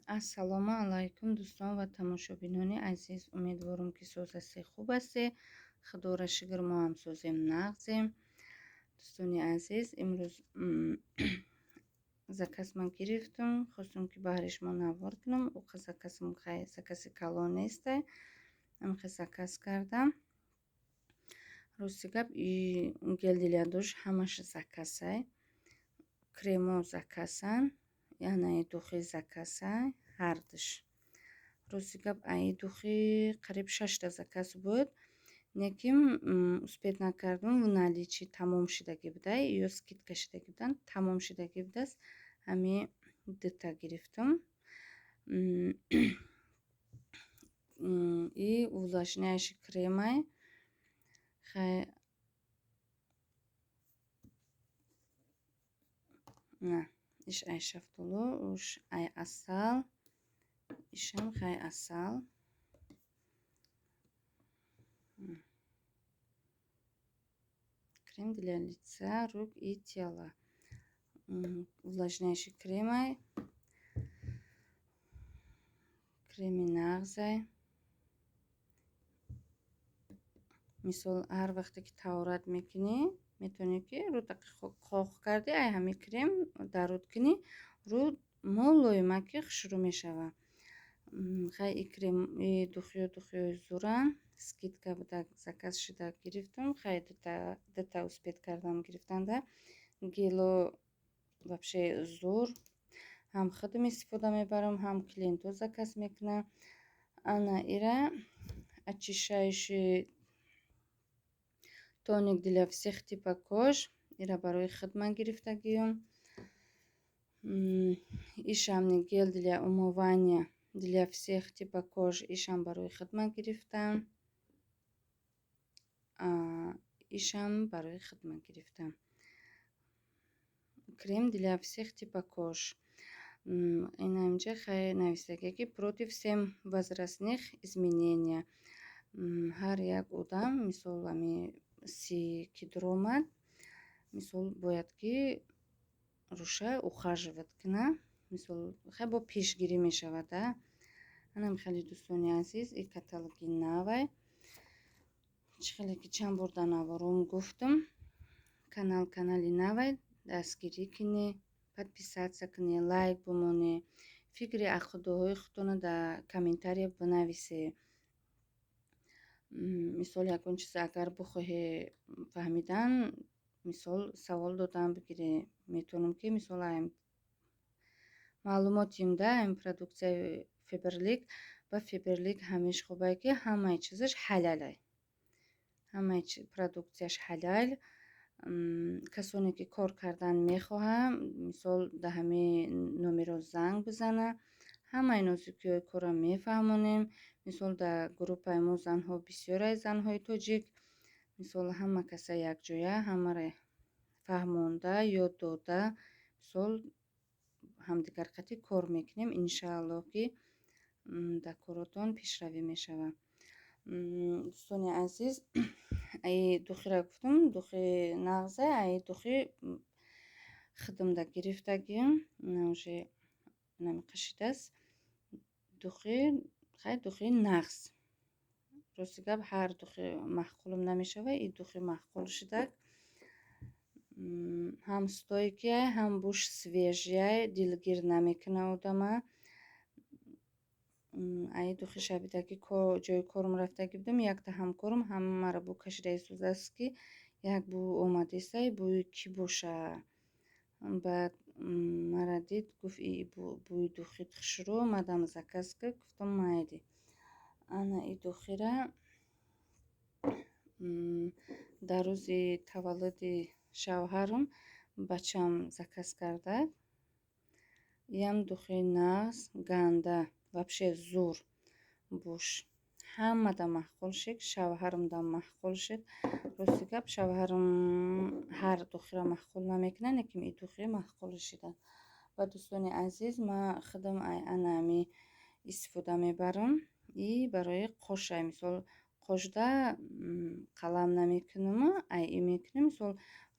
Ассалому алайкум, дӯстон ва тамошобинони азиз. Умедворам, ки соз ҳастед, хуб ҳастед. Худоро шукр, мо ҳам созем, нағзем. Дӯстони азиз, имрӯз заказ ман гирифтам, хостам, ки баҳри шумо навор кунам. Уқа заказам хай закази калон нестай, ҳамихе заказ кардам. Рости гап, и гель для душ ҳамаш заказай, кремо заказан, яъне духи заказай ҳардуш. Рости гап, аи духи қариб шашта заказ буд, лекин успеть накардам, в наличии тамом шудагӣ буда ё скидка шудагӣ буданд, тамом шудагӣ будааст. Ҳами дута гирифтам. И увлажняющий кремай хай на, иш ай шафтолу, уш ай асал, ишам хай асал. Крем для лица, рук и тела, увлажняющий кремай, креми нағзай. Мисол, ҳар вақте ки таҳорат мекунӣ, метавонӣ, ки рӯта қоқ кардӣ, ай ҳами крем дар рӯт кунӣ, рӯ мулоимаки хушрӯ мешавад. Хай, и крем, и духиё духиёи зуранд, скидка буда, заказ шуда гирифтам. Хай, дута успеть кардам гирифтанда. Гело вообще зур, ҳам худам истифода мебарам, ҳам клиентҳо заказ мекунанд. Ана ира очищающий тоник для всех типа кож, ира барои худ ман гирифтагиём. Ишам гель для умывания для всех типа кож, ишам барои худ ман гирифтам, ишам барои худ ман гирифтам. Крем для всех типа кож, ина инҷа хай нависагия, ки против всем возрастных изменения. Ҳар як одам, мисол, ами 30 ки дуромад, мисол, бояд ки рӯша ухаживать кунад. Мисол, хай бо пешгирӣ мешавад. А анам хеле, дӯстони азиз, и каталоги навай. Чӣ хеле ки чанд бор дар навором гуфтам, канал канали навай, дастгирӣ кунед, подписаться кунед, лайк бимонед, фикри ақидаҳои худтонро дар комментария бинависед. Мисол, ягон чиз агар бихоҳед фаҳмидан, мисол, савол додан бигиред, метавонам, ки мисол, маълумотим да ин продуксияи Фаберлик. Ба Фаберлик ҳамеш хубае, ки ҳамаи чизаш ҳалялай, ҳамаи продуксияш ҳалал. Касоне ки кор кардан мехоҳанд, мисол, дар ҳамин номеро занг бизанад, ҳамаи нозукиҳои корро мефаҳмонем. Мисол, дар группаи мо занҳо бисёрай, занҳои тоҷик. Мисол, ҳама каса якҷоя ҳамаро фаҳмонда, ёд дода, мисол, ҳамдигарқатӣ кор мекунем. Иншааллоҳ, ки дар коротон пешравӣ мешавад. Дӯстони азиз, аи духиро гуфтам, духи нағза, аи духи худамда гирифтагиам, уже намиқашидааст. Духи хай духи нағз. Рости гап, ҳар духи маъқулам намешавад, и духи маъқул шудак. Ҳам стойкий, ҳам буш свежий, дилгир намекунад одама. Аи духи шабидаки ҷои корам рафтагӣ будам, якта ҳамкорам ҳамаро бӯ кашида истодааст, ки як бӯ омадистай, бӯи кӣ боша. Баъд мара дид, гуфт: «И бӯи духит хушрӯ, мадам заказ кард». Гуфтам: «Майли». Ана и духира дар рӯзи таваллуди шавҳарам бачам заказ карда. Иам духи нағз, ганда, вообще зур буш, ҳамада маъқул шуд, шавҳарамдам маъқул шуд. Рости гап, шавҳарам ҳар духиро маъқул намекунад, лекин и духи маъқул шудад. Ва, дӯстони азиз, ман худам ана ҳами истифода мебарам и барои қоша. Мисол, қошда қалам намекунаму, ай и мекунам. Мисол,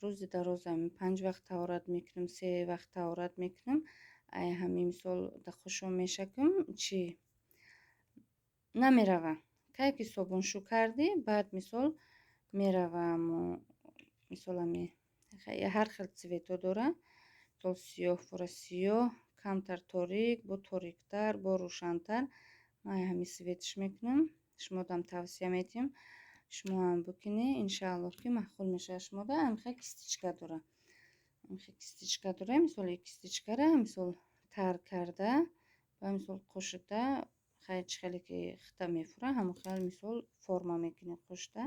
рӯзи дароз панҷ вақт таҳорат мекунам, се вақт таҳорат мекунам. Ай ҳами, мисол, да хушон мешакам, чӣ намерава. Кай ки собуншу кардӣ, баъд, мисол, мерава. Мисол, ами ҳар хел цвет о дора, мисол, сиёҳ фура сиёҳ, камтар торик, бо ториктар, бо рӯшантар. Ман ҳами цвет ш мекунам, шумодам тавсия метиҳам, шумоам бикунӣ, иншааллоҳ, ки маъқул мешавад шумода. Ҳамихел кисточка дора, ҳамихел кисточка дора. Мисол, кисточка ра, мисол, тар карда ва, мисол, қошида, хай, чӣ хеле ки хита мефура, ҳамон хел, мисол, форма мекунӣ қошида.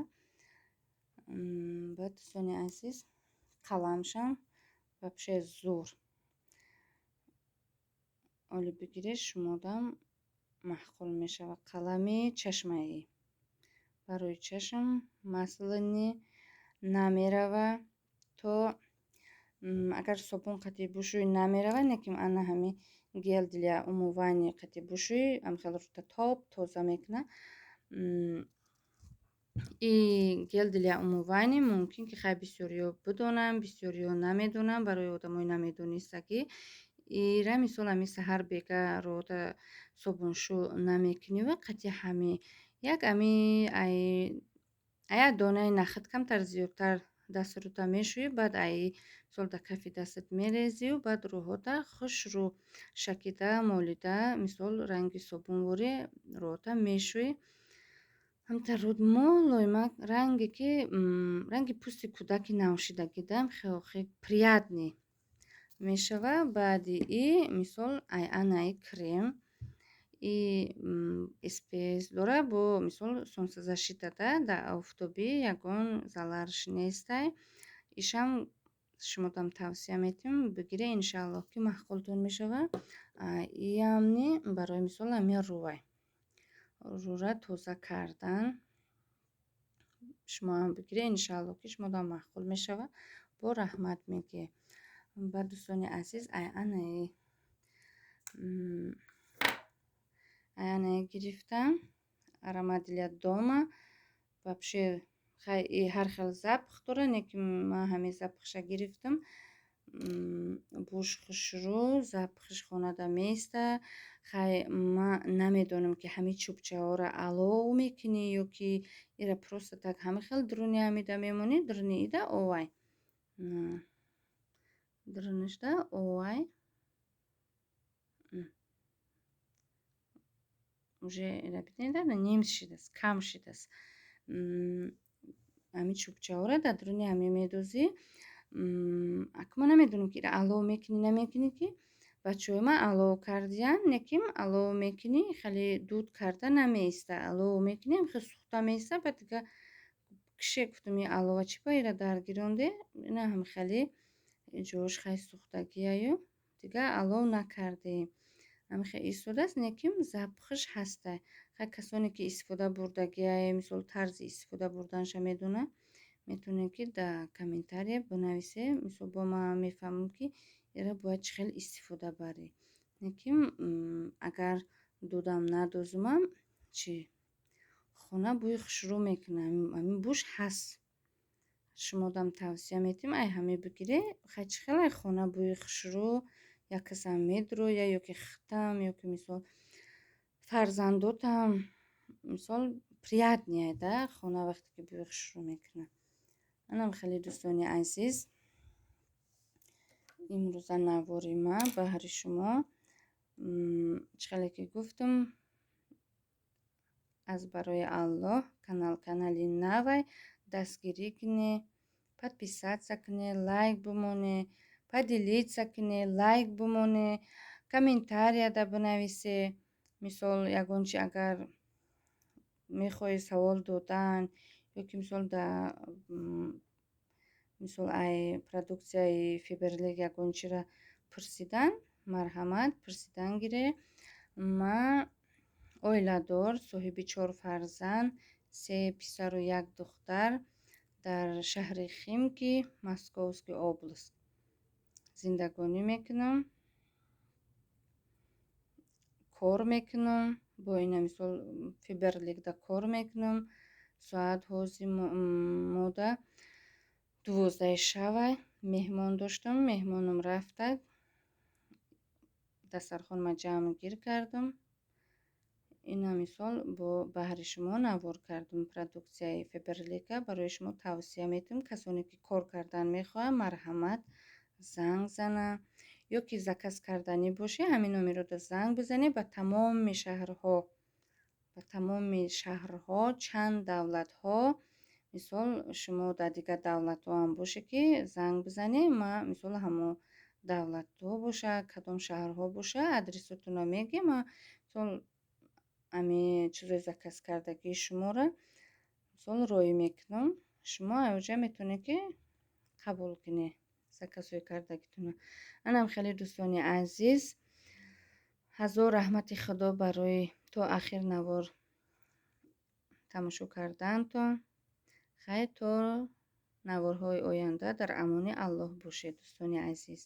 Баъд, дӯстони азиз, қаламшам вообще зур. Оли бигиред, шумодам маъқул мешавад. Қалами чашмаӣ барои чашм, масляный, намерава. То агар собун қатӣ бушӯӣ, намерава, лекин ана ҳами гель для умывания қатӣ бушӯӣ, ҳамихел рута тоб тоза мекунад. И гель для умывания мумкин ки, хай, бисёриҳо бидонанд, бисёриҳо намедонанд. Барои одамои намедонистагӣ ира, мисол, ҳами саҳар бега рода собуншу намекуниву қатъи ҳами як ами ая донаи нахӯд камтар зиёдтар дасти рута мешӯӣ, баъд ай, мисол, дар кафи дастат мерезию, баъд рӯҳота хушрӯ шакида, молида, мисол, ранги собунворӣ рӯҳота мешӯӣ. Ҳамта руд мулоима, ранге ки ранги пӯсти кӯдаки навшидагида, хеле приятный мешава. Баъди и, мисол, ай анаи крем и SPF дора, бо, мисол, солнцезащита да, дар офтобӣ ягон заларш нестай. Ишам шумодам тавсия метиҳам, бигиред, иншааллоҳ, ки маъқултон мешавад. Иамни барои, мисол, ҳамин рӯвай, рӯра тоза кардан. Шумоам бигиред, иншааллоҳ, ки шумодам маъқул мешавад, бо раҳмат мегӯед. Ба дӯстони азиз, ай анаи гирифтам, аромат для дома. Вообще, хай, ҳар хел запах дора, лекин ман ҳамин запах ша гирифтам. Буш хушрӯ, запах ш хонада меиста. Хай, ман намедонам, ки ҳамин чӯбчаҳоро алов мекунӣ ё ки ира просто так ҳамин хел дуруни ҳамида мемонӣ. Дуруни ида овай, дурунишда овай, уже ира бинед, ним шидааст, кам шидааст. Ҳамин чӯбчаҳоро дар дуруни ҳамин медозӣ. Ака, ман намедонам, ки ира алов мекунӣ, намекунӣ, ки бачаҳои ман алов кардиянд, лекин алов мекунӣ, хеле дуд карда намеиста. Алов мекунӣ, хеле сӯхта меиста. Баъд дига кише гуфтам: «И алова чӣ ба ира даргиронде?» Ина ҳам хеле ҷош, хай, сӯхтагиаю дига алов накардем. Ҳамихел истодааст, лекин запах ш ҳаста. Хай, касоне ки истифода бурдагиае, мисол, тарзи истифода бурданша медонад, метавонед, ки дар комментария бинависед. Мисол, бо ман мефаҳмам, ки ира бояд чӣ хел истифода барӣ. Лекин агар дудам надозумам, чӣ, хона бӯи хушрӯ мекунад, ҳамин буш ҳаст. Шумодам тавсия метиҳам, ай ҳамин бигиред. Хай, чӣ хел ай хона бӯи хушрӯ, як касам медурояд, ё ки хитам, ё ки, мисол, фарзандотам, мисол, приятный да хона, вақте ки бӯи хушрӯ мекунад. Анам хеле, дӯстони азиз, имрӯза навори ман баҳри шумо, чӣ хеле ки гуфтам, аз барои Аллоҳ. Канал канали навай, дастгирӣ кунед, подписаться кунед, лайк бимонед, поделиться кунед, лайк бимонед, комментарияда бинависед. Мисол, ягон чи агар мехоҳед савол додан ё ки, мисол, да, мисол, ай продукцияи Фаберлик ягон чиро пурсидан, марҳамат, пурсидан гиред. Ман оиладор, соҳиби чор фарзанд, се писару як духтар, дар шаҳри Химки, Московский область зиндагонӣ мекунам, кор мекунам. Бо ина, мисол, Фаберликда кор мекунам. Соат ҳози мода 12-и шавай. Меҳмон доштам, меҳмонам рафта. Дастархонма ҷамъгир кардам. Ина, мисол, бо баҳри шумо навор кардам. Продукцияи Фаберлика барои шумо тавсия метиҳам. Касоне ки кор кардан мехоҳанд, марҳамат, занг зана ё ки заказ карданӣ бошӣ, ҳамин номерода занг бизанед. Ба тамоми шаҳрҳо, чанд давлатҳо. Мисол, шумо дар дигар давлатҳо ҳам боше ки занг бизанед, ма, мисол, ҳамон давлатҳо боша, кадом шаҳрҳо боша, адресотонро мегӯем. Ма, мисол, ами чизои заказ кардагии шуморо, мисол, роҳӣ мекунам. Шумо аёҷа метавонед ки қабул кунед заказҳои кардагитонро. Анам хеле, дӯстони азиз, ҳазор раҳмати Худо барои то ахир навор тамошо кардаантон. Хайр, то наворҳои оянда дар амони Аллоҳ бошед, дӯстони азиз.